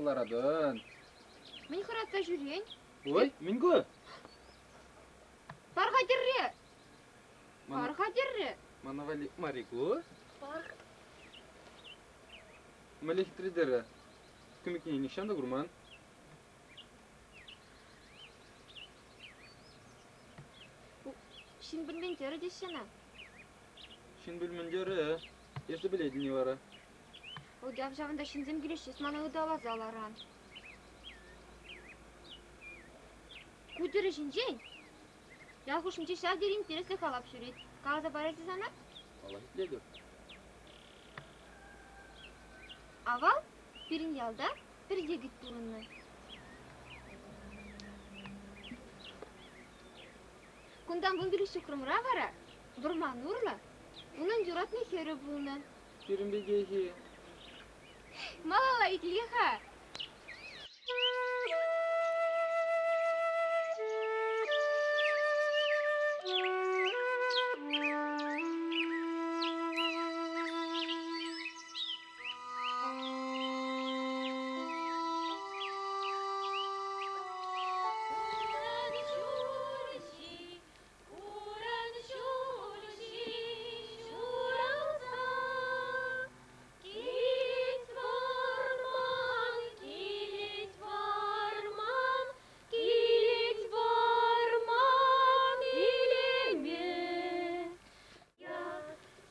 ларатӑн? Мӗн хӑратса ҫӳрен? Ой, мӗн ку? Пар-ха тӗрре! Пар-ха тӗрре! Мана валли мар-и ку? Пар. Мӗнле хитре тӗрӗ. Кӳмекне нихҫан та курман. Ҫын пӗлмен тӗрӗ теҫҫӗ ӑна. Ҫын пӗлмен тӗрӗ. Эсӗ пӗлетӗн-и вара? Вӑл ҫавӑнта ҫынсем килеҫҫӗ, мана ыталаса ларан. Ку тӗрӗ ҫинчен ял хушшинче ҫав тери интереслӗ халап ҫӳрет. Каласа парас-и сана? Паллах итлетӗп. Авал пирӗн ялта пӗр йӗкӗт пурӑннӑ. Кунтан 15 ҫухрӑмра вара, вӑрман урлӑ, унӑн юратнӑ хӗрӗ пулнӑ. Пирӗн пекех-и? Малалла итле-ха. Хуран ҫулҫи ҫуралса килет вӑрман, килет вӑрман, килет вӑрман илеме.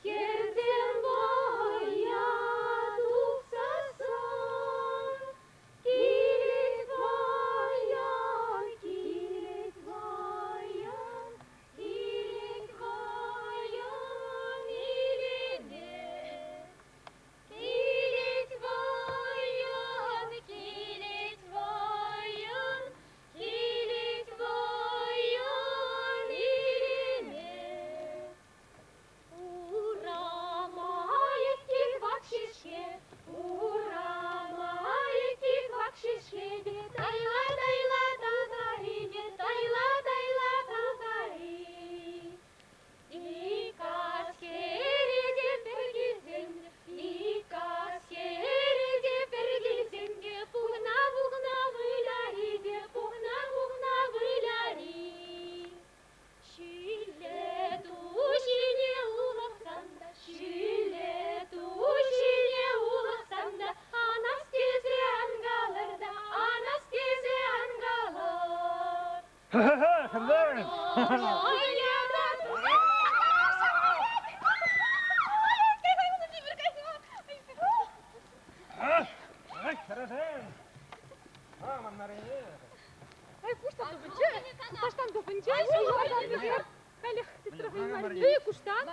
Хӗрсем вӑййа тухсассӑн Килет вӑйӑ, килет вӑйӑ, килет вӑйӑ илеме. Килет вӑйӑн, килет вӑйӑн, килет вӑйӑн илеме. Урама квак шишке, урама квак шишке те тайла-тайла тасари те тайла-тайла тасари. Икас хӗрӗ те пӗр килсен, икас хӗрӗ те пӗр килсен те пухна-пухна выляри те пухна-пухна выляри. Ҫӳллӗ ту ҫине улӑхсан та, ҫӳллӗ ту ҫине улӑхсан та, анас тесе ан калӑр та, анас тесе ан калӑр. Хӗрлӗ! Хӗрӗсем! Ай, куштан тупӑнчӗ. Таштан тупӑнчӗ. Эй, куштан.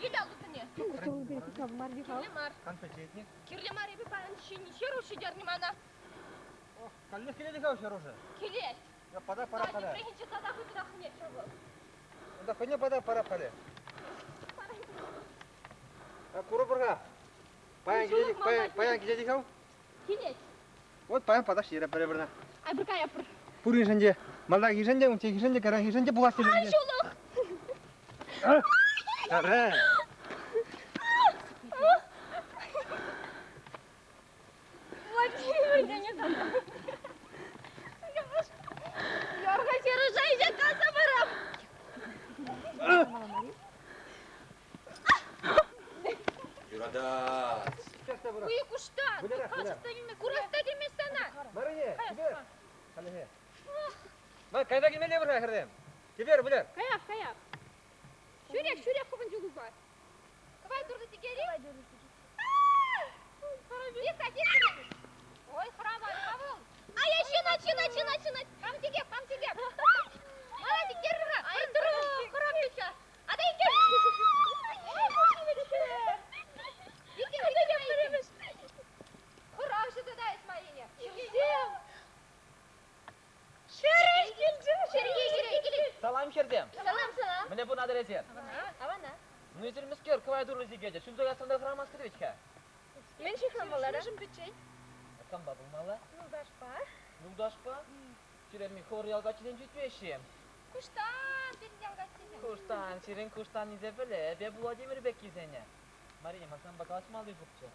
Ил аллусене. Кирлӗ мар. Конфетник. Кирлӗ мар эпӗ паян ҫӗнӗ ҫыру ҫитернӗ мана. Каллех килет-ха ҫырушӑ. Килет. Я пода пора хале. Тепрехинче тата хытӑрах вӑл. Унта хӑйне пода пора хале. Курӑпӑр-ха. Паян килет, паян килет-ха. Килет. Вот паян паташ ҫире пӗр-пӗрне. Ай, пӗр каяпӑр. Пуриншӗн те, малтанхишӗн те, унчченхишӗн те, кайранхишӗн те пулас тетӗн. Ай, ҫулӑх! Ара! Владимир, я не знаю. Ярга Сережа иҗат калса барам. Юратать. Уй, куштан! Курас та килмест сана. Марине, теперь. Халӗхе. Ма, кайса килмелле пыр-ха, хӗрсем. Теперь, вылер. Каяк, каяк. Ҫӳрек, ҫӳрек хӑвӑн ҫулупа. Кӑвай туртӑ тикери. Тихо, тихо. Ой, хӑраман-ха вӑл. Ай, ай, ҫынать, ҫынать, ҫынать, ҫынать. Кам тикеп, кам тикеп. Мала тиктерӗр-ха. Ай, тӑрӑ, хӑрап ҫа. Ата иккӗ. Иккӗ, иккӗ, Хӑравҫӑ тата эс Марине. Ҫынсем! Ҫӗрӗш килчӗ! Ҫӗрке килет, килет. Салам, хӗрсем! Салам, салам. Мӗне пурӑнатӑр эсир? Авана. Ну, эсир мӗскер, кӑвай турлӑ сикетӗр. Ҫунса кайсан та хӑрамастӑр вӗт-ха. Мӗн ҫыхламалла? Шӑм пӗччен. Кампа пулмалла? Юлташпа. Юлташпа? Сирӗн хӑвӑр ял каччисем ҫитмеҫҫӗ. Куштан, пирӗн ял каччисем. Куштан, сирӗн куштаннисем пӗле, эпӗ Владимир пеккисене. Мария, ман санпа калаҫмалли пурччӗ.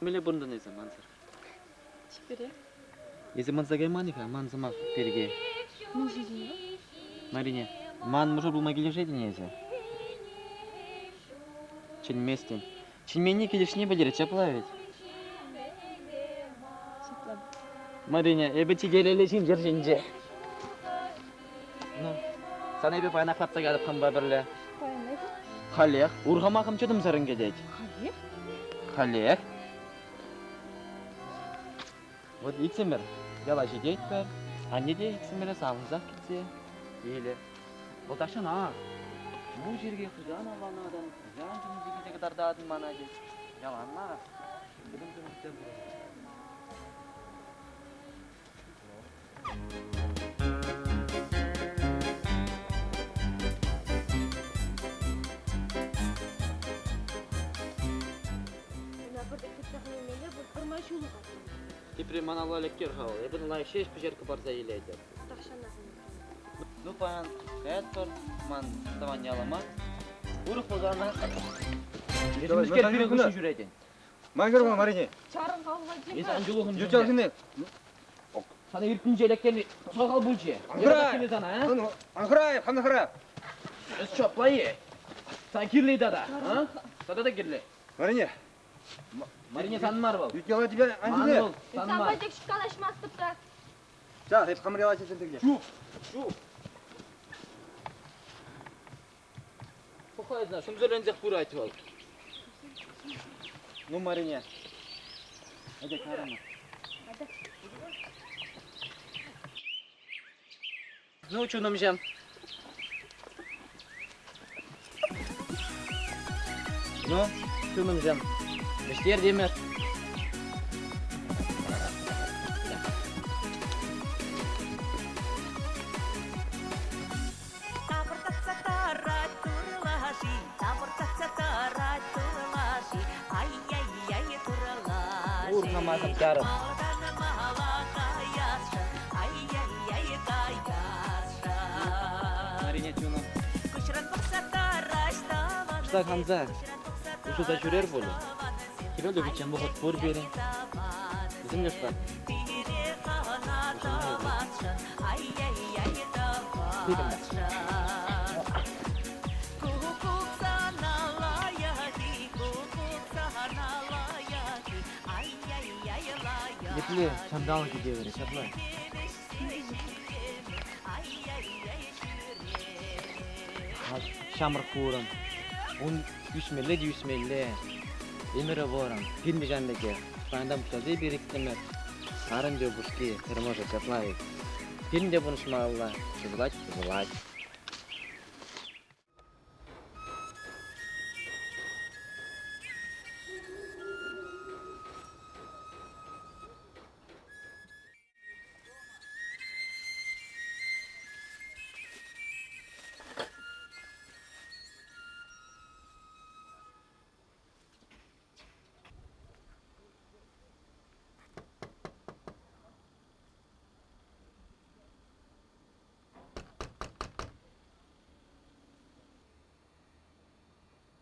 Мӗнле пурӑнтӑн эсӗ мансӑр? Чиперех. Эсӗ манса кайман-и-ха ман сӑмах пирки? Мӗн ҫинчен? Марине, ман мӑшӑр пулма килӗшетӗн-и эсӗ? Чӗнместӗн. Чӗнменни килӗшни пӗлтерет, ҫапла вӗт? Ҫапла. Марине, эпӗ чи телейлӗ ҫын ҫӗр ҫинче. Ну, сана эпӗ паянах лартса каятӑп хампа пӗрле. Паянах? Халех. Урхамахӑм чӑтӑмсӑррӑн кӗтет. Халех? Халех. Вот иксӗмӗр яла ҫитетпӗр. Анне те иксӗмӗре савӑнсах кӗтсе илӗ. Вӑл тахҫанах ку чирке хӑҫан авланатӑн, хӑҫан чунӗнче килсе кӑтартатӑн мана тет. Яланах чӑтӑмсӑр кӗтсе пурӑнать. Тепре ман алла леккер-ха вӑл. Эпӗ лайӑх ҫеҫ пӗҫерккӗ парса илетӗп. Тахҫанах. Ну, паян каятпӑр ман тӑван ялӑма. Урӑх пулсан Эсӗ мӗскер пирӗн хыҫҫӑн ҫӳретӗн? Ман кӗр Марине. Чарӑн-ха, Владимир. Эсӗ Анжелухӑн Ют ялсене. Сана иртнинче лектерни сахал пулчӗ. Ан сана, а? Ан хӑра, ан хӑра. Эс что, плае? Сан кирлӗ тата, а? Тата та кирлӗ. Марине. Марине сан мар вӑл. Ют яла тебя Ман ан вӑл, сан Санпа мар. тек калаҫмастӑп та. Час, эп хамӑр яла ҫитсен тӗкле. Чуп, чуп. Пӑхайсна, сӗмсӗрленсех пырать вӑл. Ну, Марине, атя карӑмӑр. Ну, чунӑмҫӑм. Ну, чунӑмҫӑм, вӗҫтертӗмӗр. Тапӑртатса тарать турлаши, тапӑртатса тарать турлаши, ай-яй-яй турлаши. Урхамахӑм чарӑп. Малтан мала каясшӑн, ай-яй-яй каясшӑн. Марине чунӑм. Куҫран пӑхса тараҫ тӑвансем, Шта ханса, куҫран пӑхса Ушута ҫӳрер пулӗ. тӑвансем, Хӗвел тухиччен вӑхӑт пур пирӗн. Вӗсем те шта. пире хӑна тӑвасшӑн, ай-яй-яй Тытӑннӑ. тӑвасшӑн. Куккук сана лайӑх-и, куккук сана лайӑх-и, ай-яй-яй лайӑх. Епле ҫанталӑкӗ те вӗри, ҫапла. Ай-яй-яй Ҫамрӑк хурӑн. Ун ӳсмелле те ӳсмелле. Ӗмӗрӗ вӑрӑм. Пирӗн ҫавӑн пекех. Паянтан пуҫласа эпир иксӗмӗр. Арӑмпе упӑшки хӗр мӑшӑр ҫапла вӗт. Пирӗн те пурнӑҫмалла. Ҫулать, ҫулать.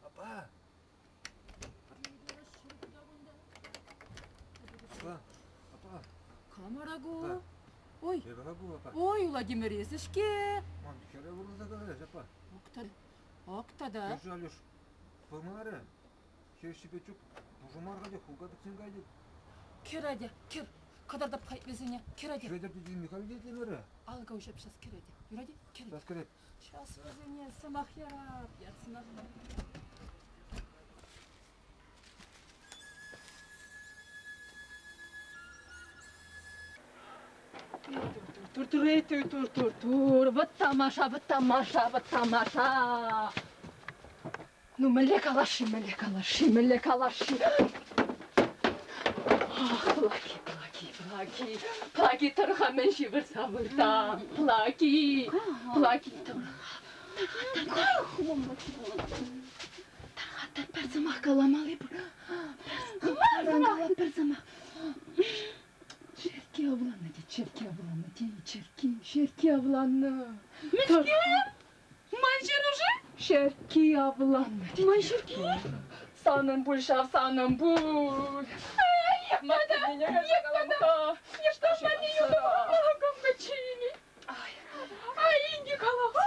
Апа. Апа. Апа. Камарагу. Ой, Эпӗ ку, апа. ой, Владимир, эсӗ-ҫке. Ман хӗре вырӑнса калаҫ, апа. Ок та, ок тата. Кӳршӗ Алюш пымарӗ. Хирӗҫҫипе чук пушӑ мар-ха те, хулка пӗтсен кайӗ. Кӗр, атя, кӗр. Кӑтартӑп хай вӗсене. Кӗр, атя. Хветӗр тете Михаил тетемерӗ. Алӑка уҫап час, кӗр, атя. Юрать-и? Кӗр. Час кӗрет. Час вӗсене сӑмах ярап, ят сӑмах ярап. Тур, тур, эй, тур, тур, тур, тур. Вот тамаша, вот тамаша, вот тамаша. Ну, мӗнле калас-ши, мӗнле калас-ши, мӗнле калас-ши? Ах, Плаки, Плаки, Плаки, Плаки, тӑр-ха, мӗн ҫывӑрса выртан. Плаки, Плаки, тӑр-ха, тӑр-ха, тӑр. Тӑр-ха, тӑр, пӗр сӑмах каламалли пур. Пӗр сӑмах, пӗр сӑмах. Черкке авланнӑ тет, черкке авланнӑ тет, черкки, черкки авланнӑ. Мӗскер? Ман ҫыру-ши? Черкки авланнӑ тет. Ман ҫырки? Санӑн пуль ҫав, санӑн пуль. Аннене кайса калам-ха. Ӑҫта манне юлтӑм, кам качча илет? Ай, инке кала-ха.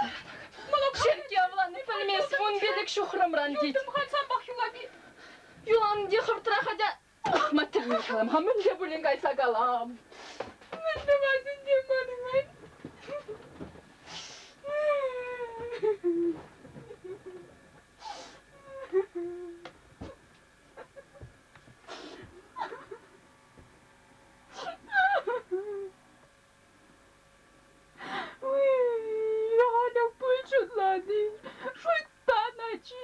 Шеркке авланни пӗлмест, 15 ҫухрӑмран тет. Юлтӑм-ха санпах юлап-и? Юлан те хӑвӑртрах атя. Ах, маттӗрне калам-ха, мӗнле пулин кайса калам. Мӗн тӑвас ӗнтӗ манӑн? Халех пуль шутлани, шуйттан ачи.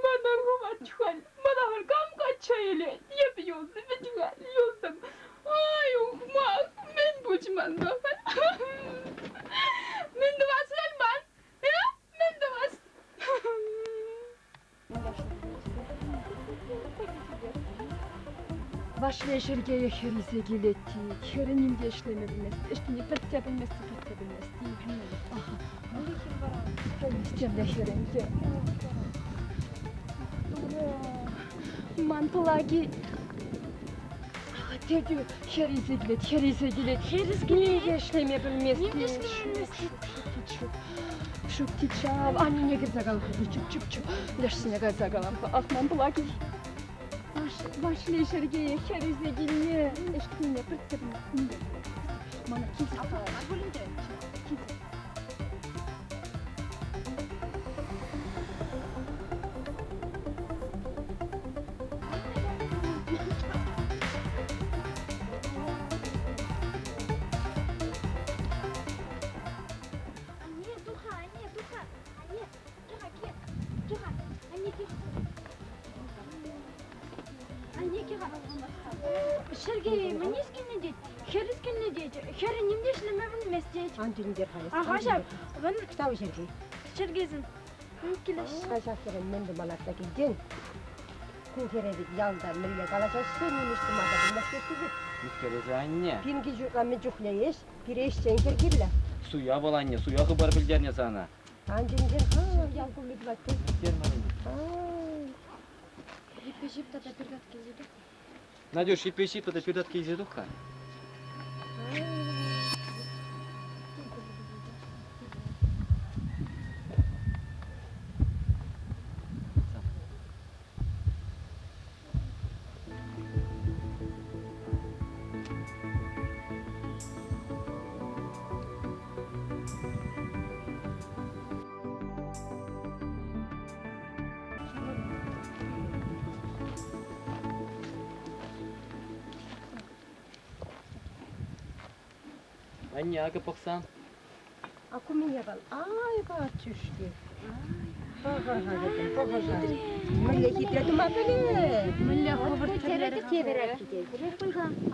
Мана хӑвать халь, мана халь кам качча илет? Эп юлтӑм вӗт-халь, юлтӑм. Ай, ухмах, мӗн пулчӗ манпа халь? Мӗн тӑвас халь ман? Э? Мӗн тӑвас? Ваҫлей Сергее хӗресе килет тет. Хӗрӗ ним те ӗҫлеме пӗлмест. Ӗҫтине пӗртте пӗлмест, пӗртте пӗлмест. Пӗлмест хӗр ӗнтӗ. Ман Пӑлаки тетӳ хӗресе килет, хӗресе килет. Ним те ӗҫлеме пӗлмест. Ним те ӗҫлеме пӗлмест. Ҫук, ҫук, тет ҫав. Аннене кӗрсе калам-ха. Чуп, чуп, чуп. Лешсене кайса калам-ха. Ах, ман Пӑлаки. Ваҫлей Сергее хӗресе килне ӗҫтине пӗртте пӗлмест. Мана килсе Килсе. Анне, туха, анне, туха, анне, туха, кил, туха, анне, кил. Анне, кил-ха. Сергей, мӗн ӗскӗннӗ тет, хӗр ӗскӗннӗ тет, хӗрӗ ним те ӗҫлеме пӗлмест тет. Ан тӳнтер-ха эс. Аха ҫав, вӑн. Ӑҫта Сергей? Сергейсен килӗш. Ҫак хӗрӗн мӗн тума лартса килтӗн? Ку хӗре вӗт ялта мӗнле калаҫаҫҫӗ, ним ӗҫ тума та пӗлместеҫҫӗ вӗт. Мӗскер анне? Пин кил ҫуртра мӗн чухлӗ ӗҫ, пире ӗҫчен хӗр кирлӗ. Суя вӑл анне, суя хыпар пӗлтернӗ сана. Ан чӗнтер-ха, ял кулли тӑвать пуль. Мӗскер Марине? Йӗппе ҫип тата пир татки илсе тух. Надюш, йӗппе ҫип тата пир татки илсе тух-ха. Анне, акӑ пӑхсан. А ку мӗн япал? Ай, патшушки. Пӑхӑр-ха, пӑхӑр-ха. Мӗнле хитре тума пӗлет. Мӗнле хӑвӑрт тӗрлерӗх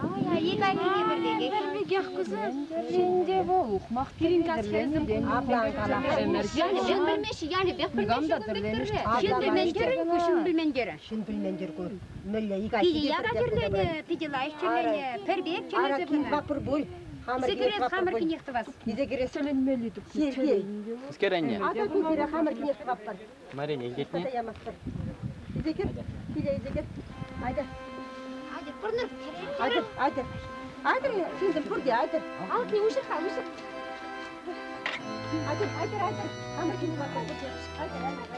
Ай, ай, ик айккине пӗр пекех. Пӗр пекех кусем. Ӗнтӗ вӑл ухмах пирӗн кас хӗрсем. Ҫын пӗлмеҫҫӗ, ялӗпех пӗлмеҫҫӗ кун пек тӗрре. Ҫын пӗлмен-терӗн ку, ҫын пӗлмен-терӗ. Ҫын пӗлмен-тӗр ку. Мӗнле ик Питӗ яка тӗрленӗ, питӗ лайӑх тӗрленӗ, пӗр пек тӗрлесе пынӑ. Хамӑр пуль. Илсе кӗрес, хамӑр кинех тӑвас. Илсе кӗрес. Тӗлӗнмелли тупнӑ. Сергей. Мӗскер анне? Ата ку сире хамӑр кинех тӑватпӑр. Марине, илтетне? Тата ямастпӑр. Илсе кӗр. Киле илсе кӗр. Айтӑр. Айтӑр, пӑрнӑр. Айтӑр, айтӑр. Айтӑр, ҫынсем пурте, айтӑр. Алӑкне уҫӑр-ха, уҫӑр. Айтӑр, айтӑр, айтӑр. Хамӑр кине тӑватпӑр. Айтӑр, айтӑр.